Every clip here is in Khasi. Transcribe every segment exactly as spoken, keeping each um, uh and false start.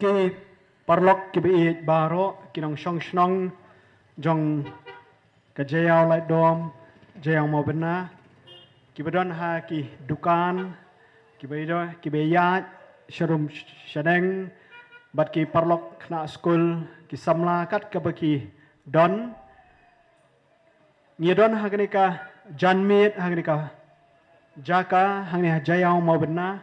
Ki paralok kiba ïeit baroh, ki nongshong shnong jong ka Jaïaw Laitdom, Jaïaw Mawbynna, kiba don ha ki dukan, kiba ïa, kiba ïaid sharum shaneng, bad ki paralok khynnah skul, ki samla kat kaba ki don. Ngi don ha kane ka janmiet, ha kane ka jaka, ha kane ha Jaïaw Mawbynna,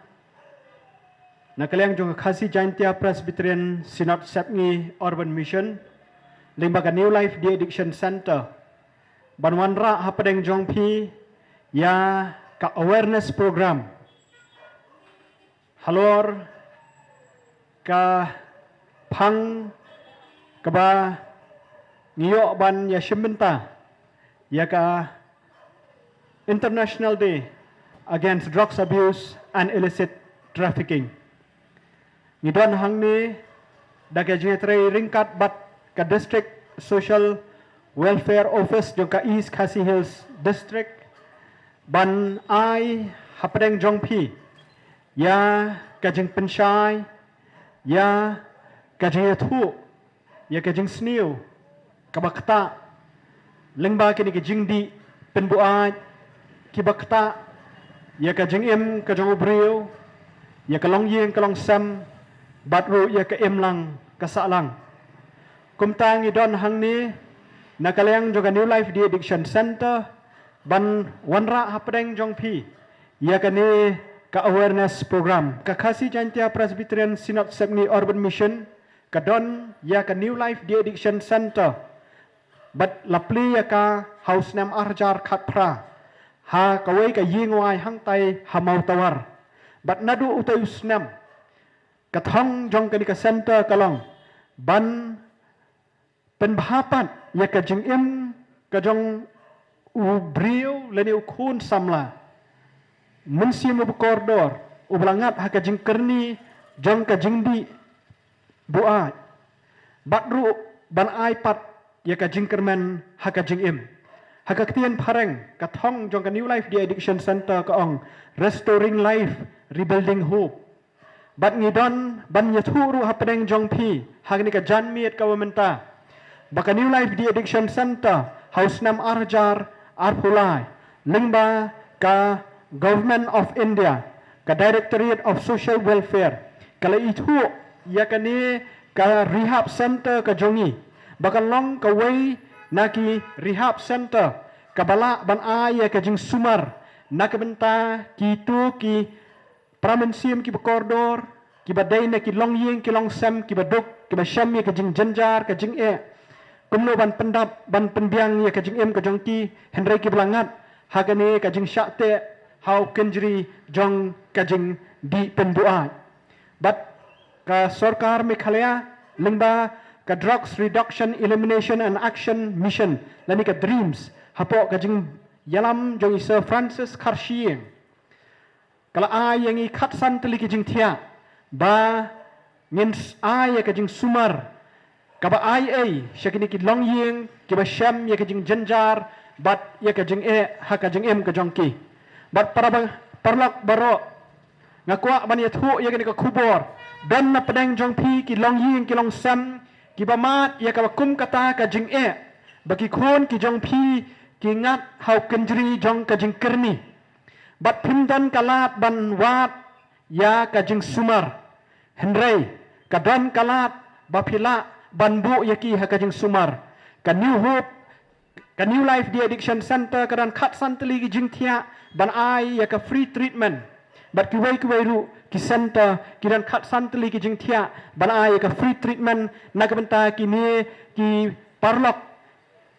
na ka liang jong ka Khasi Jaintia Presbyterian Synod Sepngi Urban Mission, lyngba ka New Life De-Addiction Center, ban wanrah hapdeng jong phi ïa ka awareness program halor ka phang kaba ngi ïoh ban ïa shim bynta ïa ka International Day Against Drugs Abuse and Illicit Trafficking. Ngi don hangne da ka jingïatrei ryngkat bad ka District Social Welfare Office jong ka East Khasi Hills District, ban ai hapdeng jong phi ïa ka jingpynshai, ïa ka jingïathuh, ïa ka jingsniew kaba ktah lyngba kine ki jingdih pynbuaid kiba ktah ïa ka jingim ka jong u briew, ïa ka longïing ka longsem, bad ruh ïa ka imlang ka sahlang. Kumta ngi don hangne na ka liang jong ka New Life De-Addiction Center ban wanrah hapdeng jong phi ïa kane ka awareness program. Ka Khasi Jaintia Presbyterian Synod Sepngi Urban Mission ka don ïa ka New Life De-Addiction Center bad la plie ïa ka ha u snem ar hajar khatphra ha kawei ka ïingwai hangtai ha Mawtawar. Bad naduh utai u snem, ka thong jong kane ka center ka long ban pynbha pat ïa ka jingim ka jong u briew lane u khun samla mynsiem uba kordor, uba la ngat ha ka jingkyrni jong ka jingdih buaid, bad ruh ban ai pat ïa ka jingkyrmen ha ka jingim. Ha ka ktien phareng, ka thong jong ka New Life De-Addiction Center ka ong, Restoring Life, Rebuilding Hope. Bad ngi don ban ïathuh ruh hapdeng jong phi ha kane ka janmiet kaba mynta ba ka New Life De-Addiction Center ha u snem ar hajar arphew lai, lyngba ka Government of India, ka Directorate of Social Welfare, ka la ithuh ïa kane ka rehab center ka jong ngi ba kan long kawei na ki rehab center kaba lah ban ai ïa ka jingsumar na ka bynta kito ki para mynsiem kiba kordor, kiba dei na ki longïing ki longsem, kiba duk, kiba shem ïa ka jingjynjar ka jingeh, kumno ban pyndap, ban pynbiang ïa ka jingim ka jong ki, hynrei kiba la ngat ha kane ka jingshah teh ha u kynjri jong ka jingdih pynbuaid. Bad ka sorkar Meghalaya lyngba ka Drugs Reduction, Elimination and Action Mission lane ka dreams, hapoh ka jingïalam jong i Sir Francis Kharshiing, ka la ai ïa ngi khatsan tylli ki jingthiah ba ngin ai ïa ka jingsumar kaba ai ei sha kine ki longïing kiba shem ïa ka jingjynjar bad ïa ka jingeh ha ka jingim ka jong ki. Bad para ba-, paralok baroh, nga kwah ban ïathuh ïa kane ka khubor, don na pdeng jong phi ki longïing ki longsem kiba mad ïa kaba kum kata ka jingeh, ba ki khun ki jong phi ki ngat ha u kynjri jong ka jingkyrni. Bad phim don ka lad ban wad ïa ka jingsumar, hynrei ka don ka lad ba phi lah ban buh ïa ki ha ka jingsumar. Ka New Hope, ka New Life De-Addiction Center ka don khatsan tylli ki jingthiah ban ai ïa ka free treatment. Bad kiwei kiwei ruh ki center ki don khatsan tylli ki jingthiah ban ai ïa ka free treatment na ka bynta kine ki paralok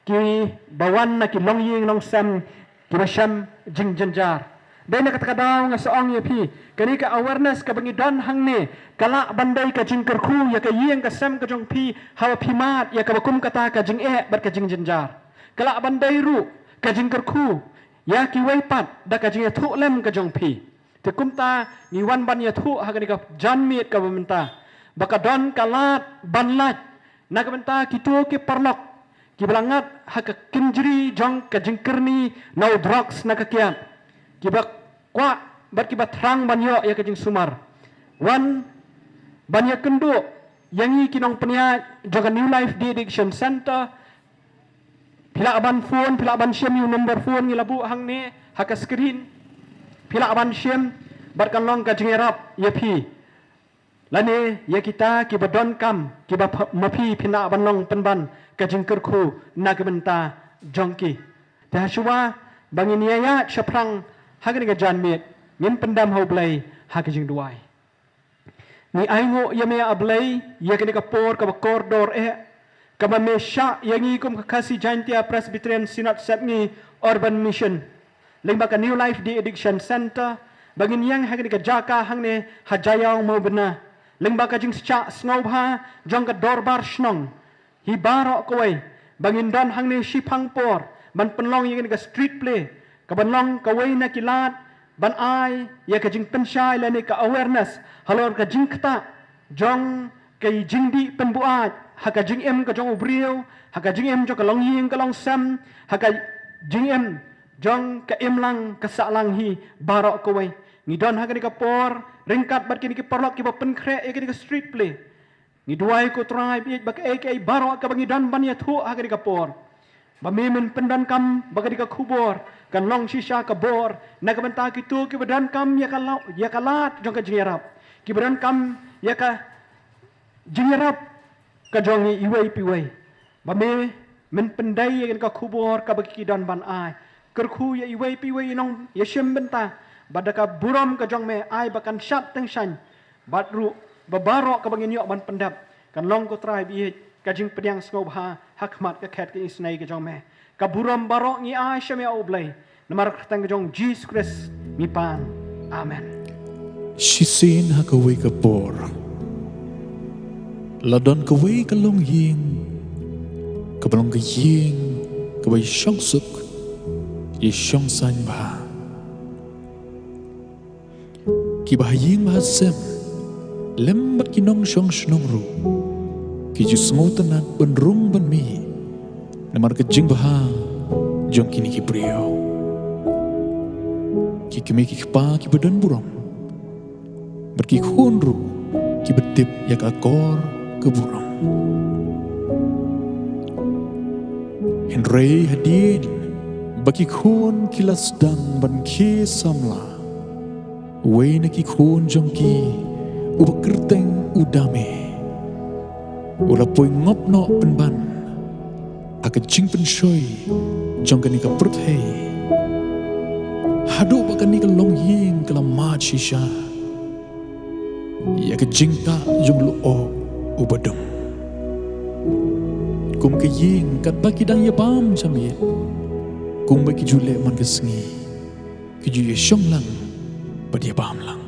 kiba wan na ki longïing longsem kiba shem jingjynjar. Dei na kata ka daw nga sa ong ïa phi, kane ka awareness kaba ngi don hangne ka lah ban dei ka jingkyrkhu ïa ka ïing ka sem ka jong phi haba phi mad ïa kaba kum kata ka jingeh bad ka jingjynjar. Ka lah ban dei ruh ka jingkyrkhu ïa kiwei pat da ka jingïathuh lem ka jong phi. Te kumta ngi wan ban ïathuh ha kane ka janmiet kaba mynta ba ka don ka lad ban lait na ka bynta kito ki paralok kiba la ngat ha ka kynjri jong ka jingkyrni na u drugs na ka kiad, kiba kwah bad kiba thrang ban ïoh ïa ka jingsumar. Wan ban ïakynduh ïa ngi ki nongpynïaid jong ka New Life De-Addiction Center. Phi lah ban phone, phi lah ban shim ïa u number phone ngi la buh hangne ha ka screen. Phi lah ban shim bad kan long ka jingïarap ïa phi lane ïa kita kiba donkam, kiba ph-, ma phi phin lah ban long pynban ka jingkyrkhu na ka bynta jong ki. Te ha shuwa ba ngin ïaid shaphrang ha kane ka janmiet, ngin pyndem ha U Blei ha ka jingduwai. Ngi ainguh ïa me, A Blei, ïa kane ka por kaba kordor eh, kaba me shah ïa ngi kum ka Khasi Jaintia Presbyterian Synod Sepngi Urban Mission, lyngba ka New Life De-Addiction Center, ba ngin ïeng ha kane ka jaka hangne ha Jaïaw Mawbynna, lyngba ka jingsngewbha jong ka dorbar shnong. Hi baroh kawei, ba ngin don hangne shiphang por ban pynlong ïa kane ka street play, kaban long kawei na ki lad ban ai ïa ka jingpynshai lane ka awareness halor ka jingktah jong ka jingdih pynbuaid ha ka jingim ka jong u briew, ha ka jingim jong ka longïing ka longsem, ha ka jingim jong ka imlang ka sahlang hi baroh kawei. Ngi don ha kane ka por ryngkat bad kine ki paralok kiba pynkhreh ïa kane ka street play. Ngi duwai, ko Trai ba ïeit, ba kaei kaei baroh kaba ngi don ban ïathuh ha kane ka por, ba me men pyndonkam ba kane ka khubor kan long shisha ka bor na ka bynta kito kiba donkam ïa ka la-, ïa ka lad jong ka jingïarap, kiba donkam ïa ka jingïarap ka jong ngi iwei pa iwei. Ba me men pyndei ïa kane ka khubor kaba ki don ban ai. Kyrkhu ïa iwei pa iwei i nongïashim bynta, ba da ka burom ka jong me ai ba kan shad tyngshaiñ, bad ruh ba baroh kaba ngin ïoh ban pyndep kan long, ko Trai ba ïeit, ka jingpdiang sngewbha ha khmat ka khet ka jingisynei ka jong me. Ka burom baroh ngi ai sha me, A Blei, namar ka kyrteng ka jong U Jisu Khrist ngi pan. Amen. Shisien ha kawei ka por la don kawei ka longïing, kaba long ka ïing kaba ïashong suk, ïashong saiñ bha. Kiba ha ïing ba ha sem lem bad ki nongshong shnong ruh ki ju sngewtynnat ban rung ban mih namar ka jingbha jong kine ki briew. Ki kmie ki kpa kiba don burom bad ki khun ruh kiba tip ïa ka akor ka burom. Hynrei hadien ba ki khun ki la sdang ban khie samla, uwei na ki khun jong ki, uba kyrteng u Dame, u la poi ngop noh pynban ha ka jingpynshoi jong kane ka pyrthei, haduh ba kane ka longïing ka la mad shisha ïa ka jingtah jong u lyoh uba dum. Kum ka ïing katba ki dang ïabam janmiet, kumba ki ju leh man ka sngi, ki ju ïashong lang bad ïabam lang.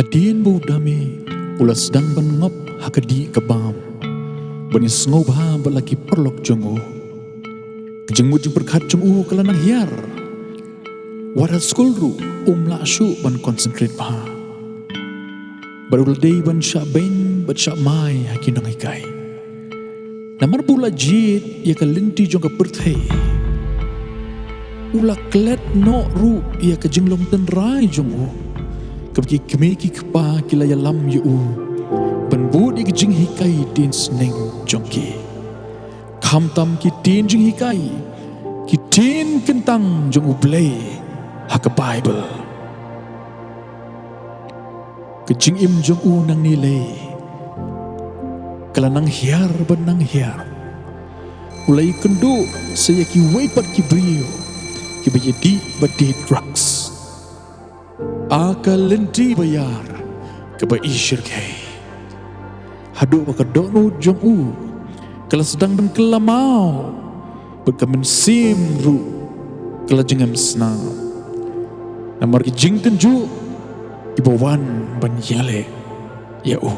Hadien ba u Dame u la sdang ban ngop ha ka dih ka bam, ban ïa sngewbha bad la ki paralok jong u. Ka jingmut jingpyrkhat jong u ka la nang hiar. Wat ha skul ruh um lah shuh ban concentrate bha. Bad u la dei ban shah beiñ bad shah mai ha ki nonghikai. Namar ba u la jied ïa ka lynti jong ka pyrthei, u la klet noh ruh ïa ka jinglong tynrai jong u kaba ki kmie ki kpa ki la ïalam ïa u ban bud ïa ka jinghikai ktien sneng jong ki. Khamtam ki ktien jinghikai, ki ktien kyntang jong U Blei ha ka Baibl. Ka jingim jong u nangne lei ka la nang hiar bad nang hiar. U la ïakynduh sa ïa kiwei pat ki briew kiba ïadih bad die drugs. Ha ka lynti ba hiar kaba i shyrkhei, haduh ba ka dohnud jong u ka la sdang ban kylla maw, bad ka mynsiem ruh ka la jngemsnam namar ki jingtynjuh kiba wan ban ïaleh ïa u.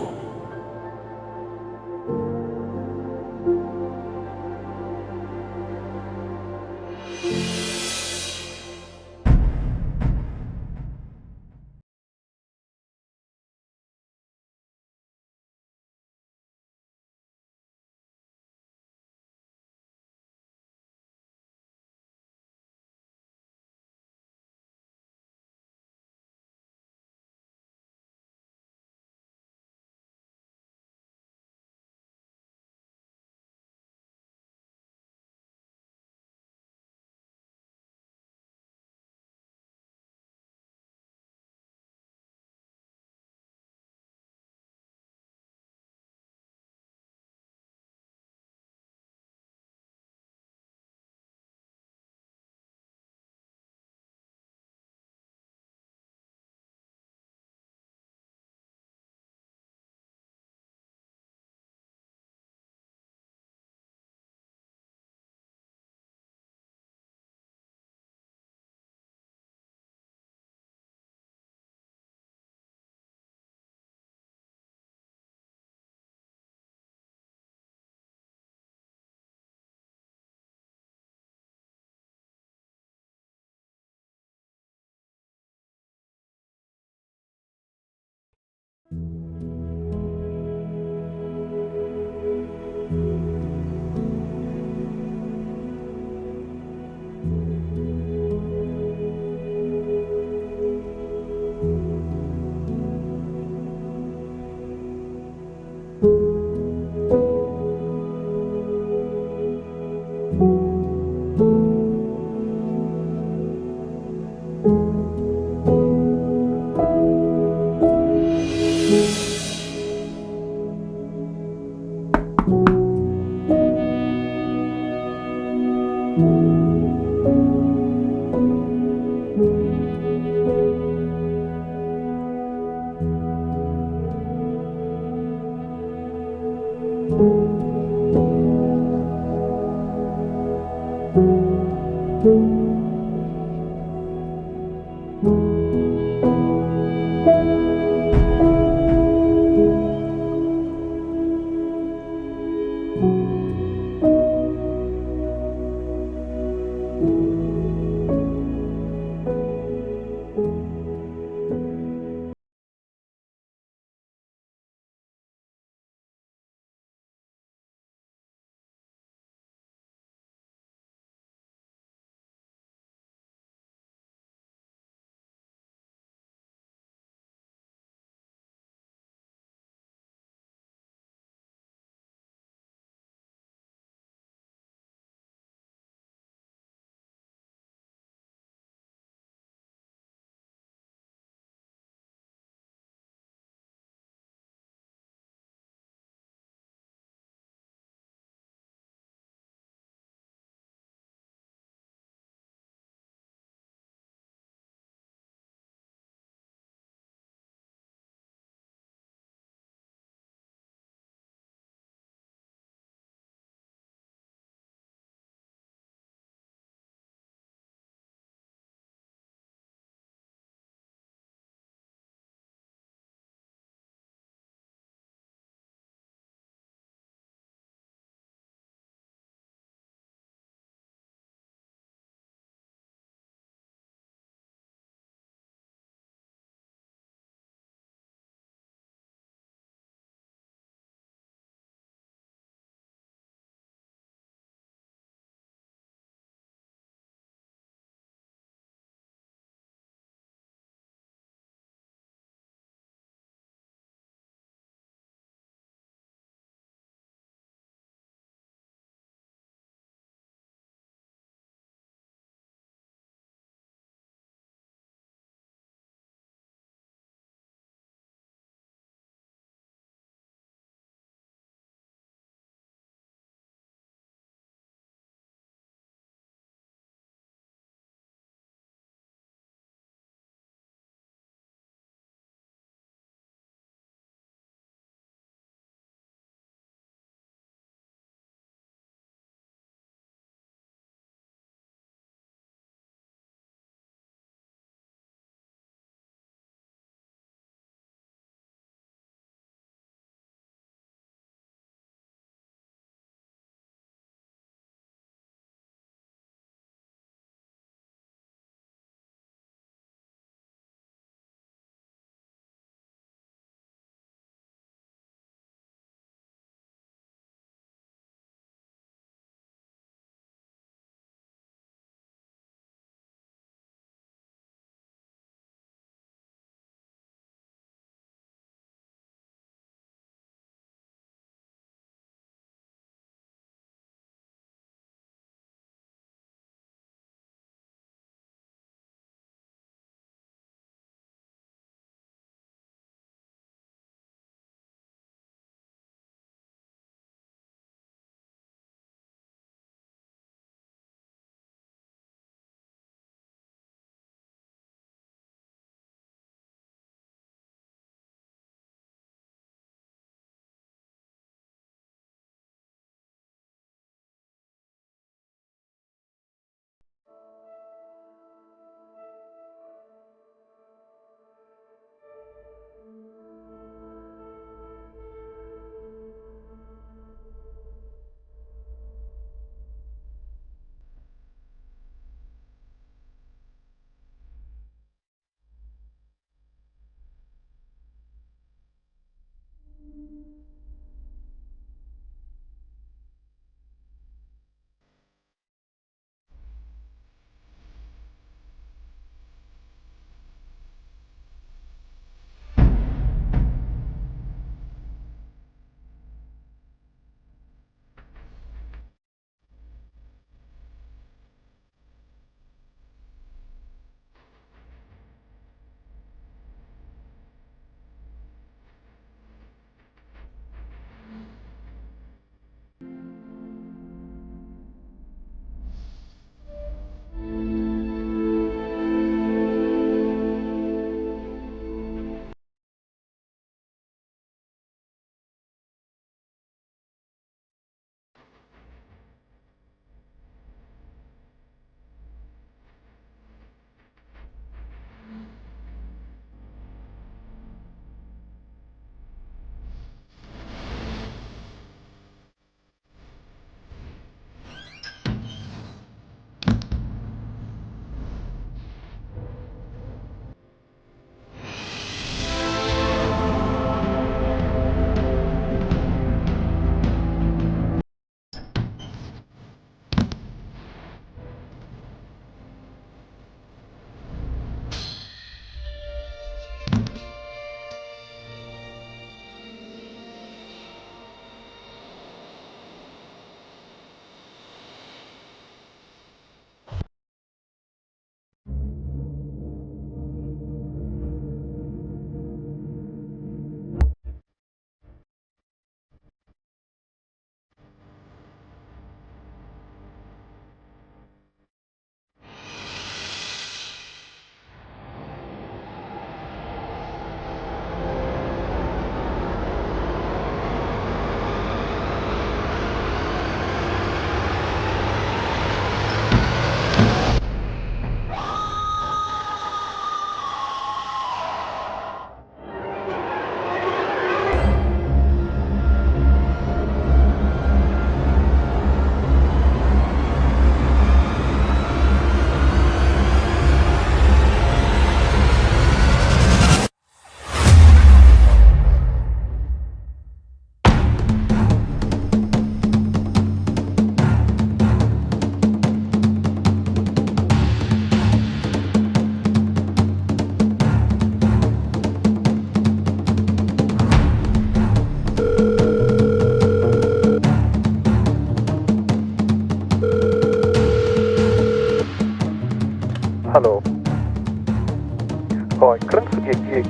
Hooid, kren suk ïa ki.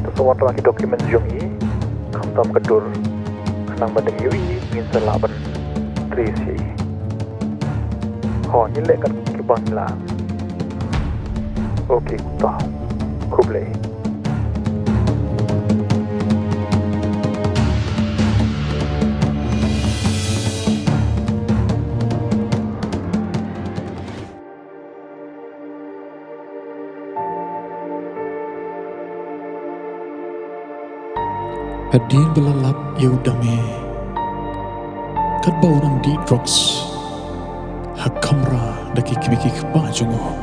To sa wad la ki document jong i, khamtam ka dur, khnang ba dang ïohi ngin sa lah ban trace ïa i. Hooid, ngin leh kat kiba ngi lah. Okay, to. Khublei. Hadien ba la lap ïa u Dame, katba u dang dih drugs ha kamra da ki kmie ki kpa jong u,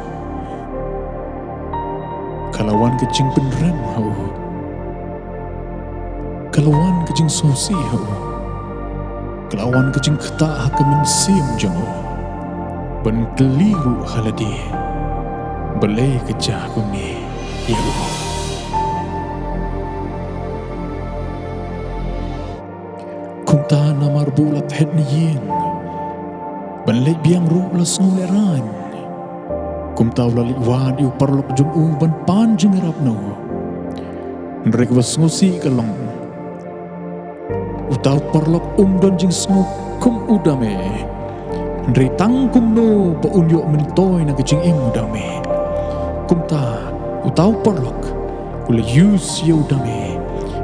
ka la wan ka jingpynrem ha u. Ka la wan ka jingsngewsih ha u. Ka la wan ka jingktah ha ka mynsiem jong u. Ban kylli ruh ha lade, balei ka jia kumne ïa u. Kumta namar ba u la phet na ïing, ban leit biang ruh la sngew lehraiñ. Kumta u la leit wad ïa u paralok jong u ban pan jingïarap na u. Hynrei kaba sngewsih ka long, uta u paralok um don jingsngew kum u Dame. Hynrei tang kumno ba un ïoh myntoi na ka jingim u Dame. Kumta uta u paralok u la use ïa u Dame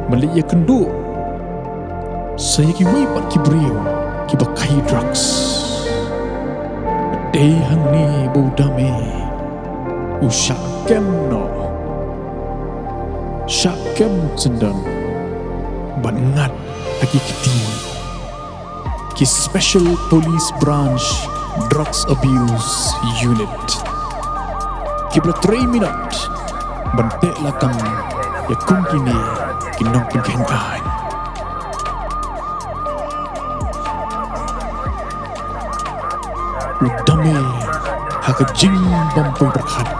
ban leit ïakynduh sa ïa kiwei pat ki briew kiba khaïi drugs. Dei hangne ba u Dame u shah kem noh, shah kem syndon ban ngat ha ki kti ki Special Police Branch Drugs Abuse Unit, kiba la trei minot ban teh lakam ïa kum kine ki nongpynkheiñ aiñ. U Dame ha ka jingbym poi pyrkhat,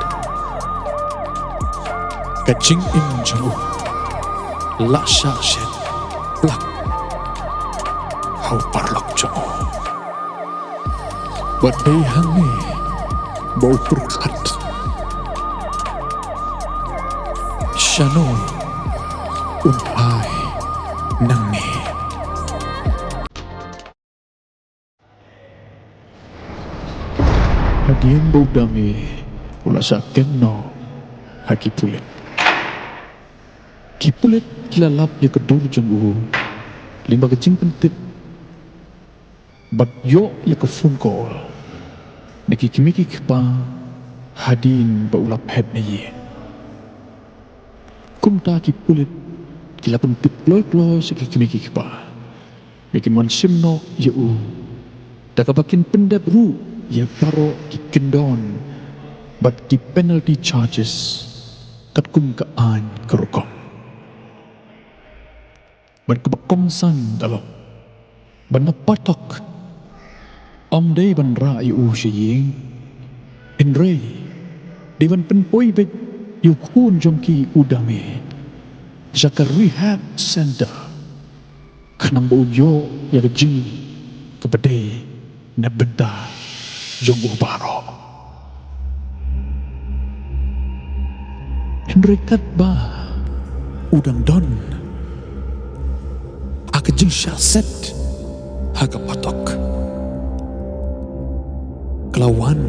ka jingim jong u la shah shet plak ha u paralok jong u. Bad dei hangne ba u pyrkhat shano un phai nangne. Hadien ba u Dame u la shah kem noh ha ki pulit, ki pulit ki la lap ïa ka dur jong u lyngba ka jingpyntip bad ïoh ïa ka phone call na ki kmie ki kpa hadien ba u la phet na ïing. Kumta ki pulit ki la pyntip kloi kloi sha ki kmie ki kpa ba kin wan shim noh ïa u da kaba kin pyndep ruh ïa baroh ki kyndon bad ki penalty charges katkum ka aiñ ka rukom. Bad kaba kongsan ka long ba na Patok ym dei ban rah ïa u sha ïing, hynrei dei ban pynpoi beit ïa u khun jong ki u Dame sha ka rehab center, khnang ba u ïoh ïa ka jing kaba dei na bynta jong u baroh. Hynrei katba u dang don ha ka jingshah set ha ka Patok, ka la wan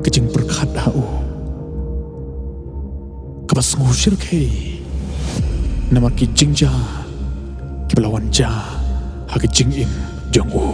ka jingpyrkhat ha u kaba sngewshyrkhei namar ki jingjia kiba la wan jia ha ka jingim jong u.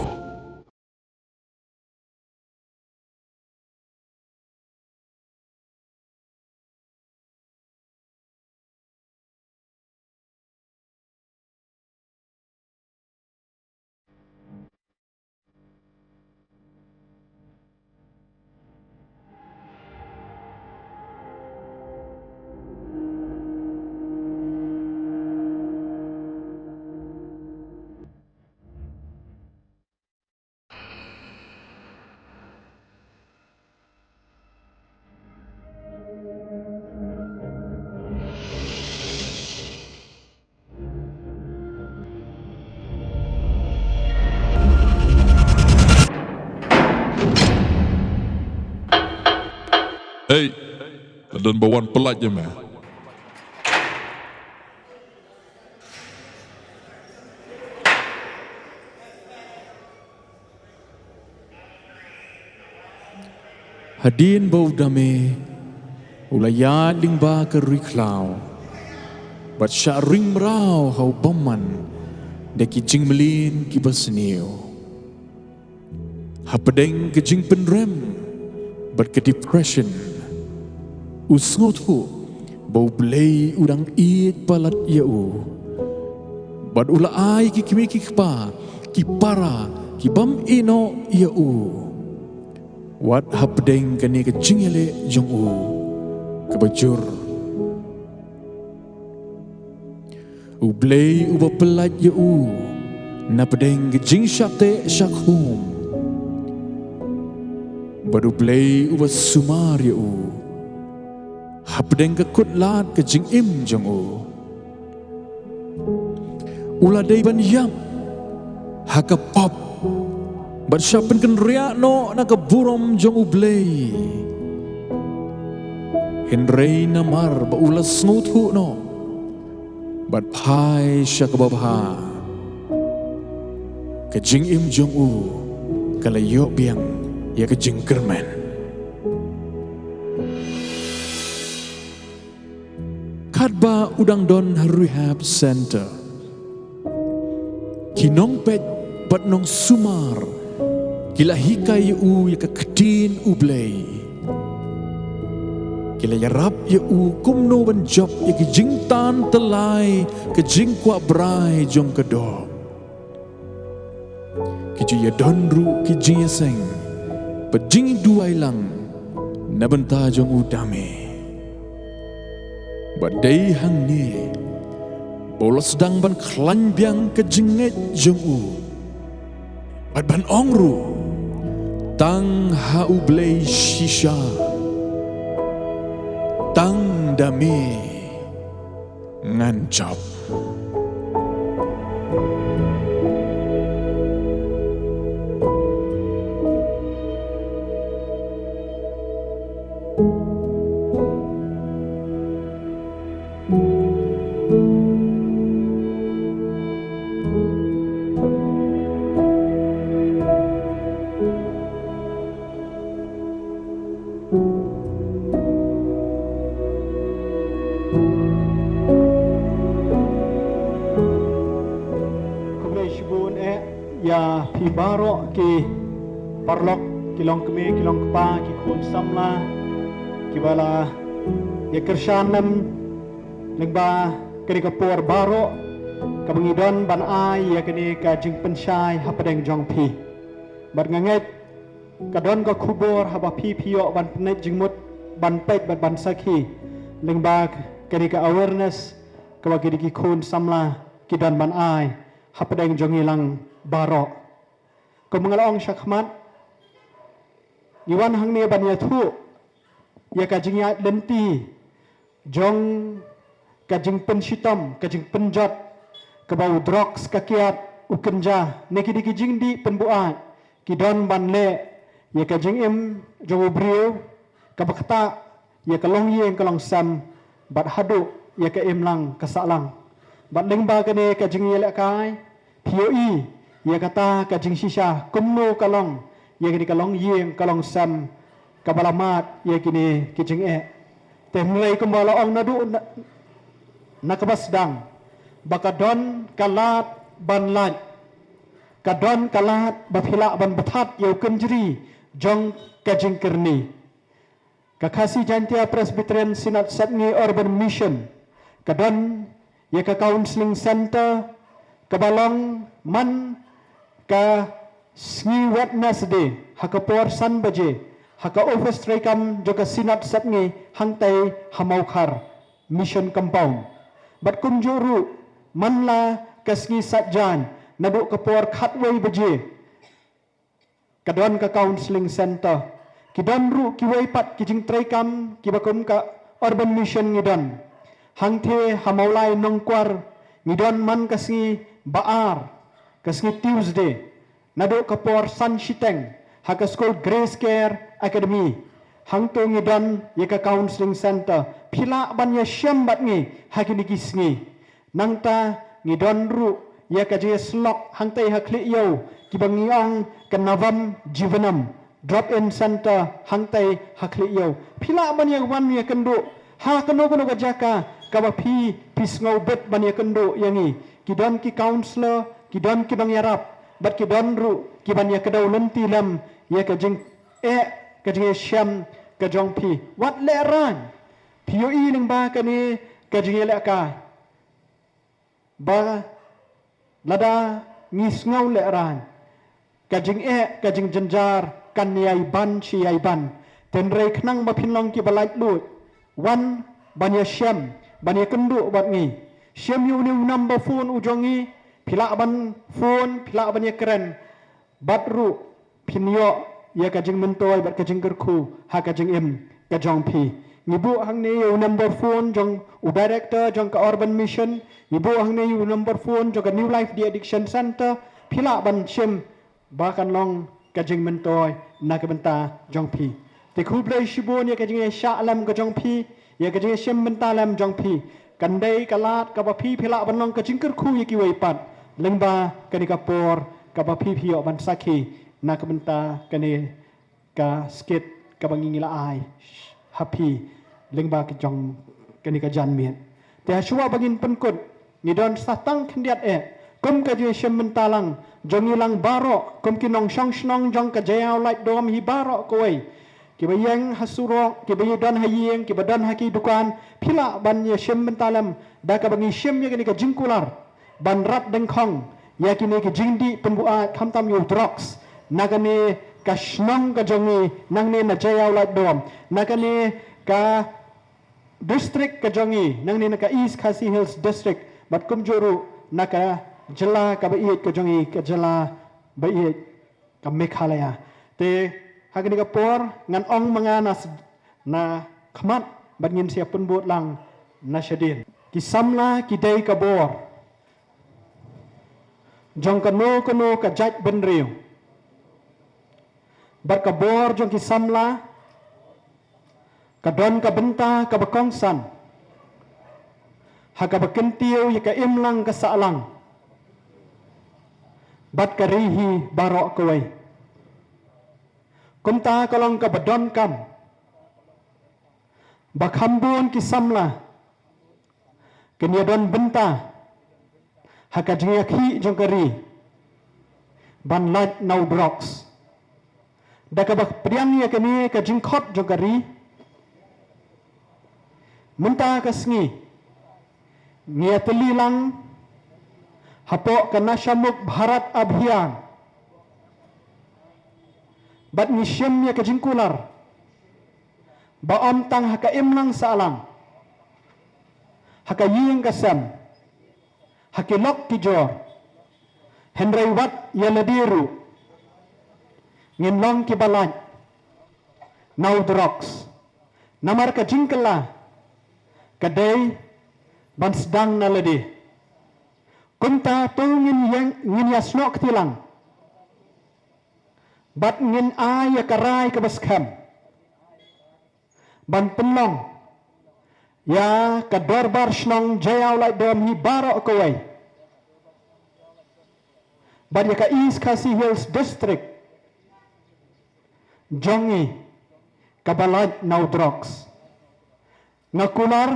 Ei, ka don ba wan pyllait ïa me. Hadien ba u Dame u la ïaid lyngba ka ri khlaw bad shah ring mraw ha u bymman da ki jingmlien kiba sniew. Hapdeng ka jingpynrem bad ka depression, u sngewthuh ba U Blei u dang ïeit palat ïa u. Bad u la ai ki kmie ki kpa, ki para, ki bym ïehnoh ïa u. Wat hapdeng kane ka jingïaleh jong u kaba jur. U Blei uba pyllait ïa u napdeng ka jingshah teh shah khum. Bad U Blei uba sumar ïa u hapdeng ka kut lad ka jingim jong u. U la dei ban ïap ha ka pop bad shah pynkynriah noh na ka burom jong U Blei. Hynrei namar ba u la sngewthuh noh bad phai sha kaba bha, ka jingim jong u ka la ïoh biang ïa ka jingkyrmen. Katba u dang don ha rehab center, ki nongpeit bad nongsumar ki la hikai ïa u ïa ka ktien U Blei. Ki la ïarap ïa u kumno ban jop ïa ki jingtan tyllai ka jingkwah brai jong ka doh. Ki ju ïadon ruh ki jingïaseng bad jingduwai lang na bynta jong u Dame. Bad dei hangne ba u la sdang ban khlaiñ biang ka jingngeit jong u bad ban ong ruh, tang ha U Blei shisha, tang da me ngan jop. Khublei shibun eh ïa phi baroh ki paralok, ki longkmie, ki longkpa, ki khun samla kiba la ïa kyrshan lem lyngba kane ka por baroh kaba ngi don ban ai ïa kane ka jingpynshai hapdeng jong phi. Bad nga ngeit ka don ka khubor haba phi phi ïoh ban pynleit jingmut ban peit bad ban sakhi lyngba kane ka awareness kaba kine ki khun samla ki don ban ai hapdeng jong ngi lang baroh. Kum nga la ong shakhmat, ngi wan hangne ban ïathuh ïa ka jingïaid lynti jong ka jingpynshitom, ka jingpynjot kaba u drugs, ka kiad, u kynja, ne kine ki jingdih pynbuaid ki don ban leh ïa ka jingim jong u briew kaba ktah ïa ka longïing ka longsem bad haduh ïa ka imlang ka sahlang. Bad lyngba kane ka jingïalehkai phi ïohi ïa kata ka jingshisha kumno ka long ïa kane ka longïing ka longsem kaba la mad ïa kine ki jingeh. Te hynrei kumba la ong naduh na, na kaba sdang ba ka don ka lad ban lait, ka don ka lad ba phi lah ban bthat ïa u kynjri jong ka jingkyrni. Ka Khasi Jaintia Presbyterian Synod Sepngi Urban Mission ka don ïa ka Counselling Center kaba long man ka sngi Wednesday ha ka por san baje ha ka office treikam jong ka Synod Sepngi hangtai ha Mawkhar Mission Compound. Bad kumjuh ruh man la ka sngi Saitjaiñ naduh ka por khatwei baje ka don ka Counselling Center. Ki don ruh kiwei pat ki jingtreikam kiba kum ka Urban Mission ngi don. Hangtei ha Mawlai Nongkwar ngi don man ka sngi ba ar, ka sngi Tuesday naduh ka por san shiteng ha ka skul Grace Care Academy. Hangto ngi don ïa ka counseling center. Phi lah ban ïa shem bad ngi ha kine ki sngi. Nangta ngi don ruh ïa ka jingïasyllok hangtei ha Khlieh Ïew, kiba ngi ong ka Navam Jivanam drop in center hangtei ha Khlieh Ïew. Phi lah ban ïa wan ïa kynduh ha kano kano ka jaka kaba phi, phi sngewbit ban ïa kynduh ïa ngi. Ki don ki counselor, ki don ki nongïarap, bad ki don ruh ki ban ïa kdew lynti lem ïa ka jing eh, ka jingïashem ka jong phi. Wat lehraiñ. Phi ïohi lyngba kane ka jingïalehkai ba lada ngi sngew lehraiñ, ka jingeh, ka jingjynjar kan ïai ban shi ïai ban. Hynrei khnang ba phin long kiba laitluid, wan ban ïashem, ban ïakynduh bad ngi. Shem ïa une u number phone u jong ngi, phi lah ban phone, phi lah ban ïakren. Bad ruh phin ïoh ïa ka jingmyntoi bad ka jingkyrkhu ha ka jingim ka jong phi. Ngi buh hangne ïa u number phone jong u director jong ka Urban Mission, ngi buh hangne ïa u number phone jong ka New Life De-Addiction Center, phi lah ban shim ba kan long ka jingmyntoi na ka bynta jong phi. Te khublei shibun ïa ka jingïashah lem ka jong phi, ïa ka jingïashim bynta lem jong phi. Kan dei ka lad kaba phi, phi lah ban long ka jingkyrkhu ïa kiwei pat lyngba kane ka por kaba phi, phi ïoh ban sakhi na ka bynta kane ka skit kaba ngi, ngi la ai ha phi lyngba ka jong kane ka janmiet. Te hashwa ba ngin pynkut, ngi don sa tang khyndiat eh kum ka jingïashim bynta lang jong ngi lang baroh kum ki nongshong shnong jong ka Jaïaw Laitdom hi baroh kawei, kiba ïeng ha surok, kiba ïadon ha ïing, kiba don ha ki dukan, phi lah ban ïashim bynta lem da kaba ngi shim ïa kane ka jingkular ban rat dyngkhong ïa kine ki jingdih pynbuaid khamtam ïa u drugs na kane ka shnong ka jong ngi nangne na Jaïaw Laitdom, na kane ka district ka jong ngi nangne na ka East Khasi Hills District, bad kumjuh ruh na ka jylla kaba ïeit ka jong ngi, ka jylla ba ïeit ka Meghalaya. Te ha kane ka por ngan ong ma nga na s-, na khmat bad ngin sa ïa pynbud lang na shadien. Ki samla ki dei ka bor jong kano kano ka jaitbynriew. Bad ka bor jong ki samla ka don ka bynta kaba kongsan ha kaba kyntiew ïa ka imlang ka sahlang bad ka ri hi baroh kawei. Kumta ka long kaba donkam ba kham bun ki samla kin ïa don bynta ha ka jingïakhih jong ka ri ban lait na u drugs. Da kaba pdiang ïa kane ka jingkhot jong ka ri, mynta ka sngi ngi ïatylli lang hapoh ka Nasha Mukt Bharat Abhiyan bad ngi shim ïa ka jingkular ba ym tang ha ka imlang sahlang, ha ka ïing ka sem, ha ki lok ki jor, hynrei wat ïa lade ruh ngin long kiba lait na u drugs. Namar ka jingkylla ka dei ban sdang na lade. Kumta to ngin ïeng, ngin ïasnoh kti lang bad ngin ai ïa ka rai kaba skhem ban pynlong ïa ka Dorbar Shnong Jaïaw Laitdom hi baroh kawei bad ïa ka East Khasi Hills District jong ngi kaba lait na u drugs. Nga kular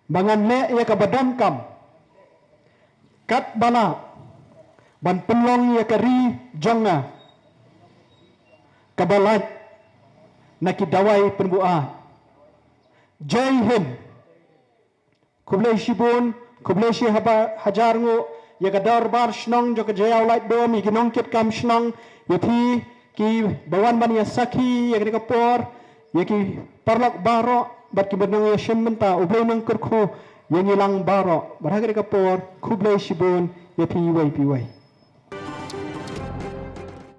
ba ngan leh ïa kaba donkam katba lah ban pynlong ïa ka ri jong nga kaba lait na ki dawai pynbuaid. Jai Hind. Khublei shibun, khublei shi haba-, hajar nguh ïa ka Dorbar Shnong jong ka Jaïaw Laitdom, ïa ki nongkitkam shnong, ïa phi kiba wan ban ïa sakhi ïa kane ka por, ïa ki paralok baroh bad kiba nang ïa shim bynta. U Blei un nang kyrkhu ïa ngi lang baroh. Bad ha kane ka por, khublei shibun ïa phi iwei pa iwei.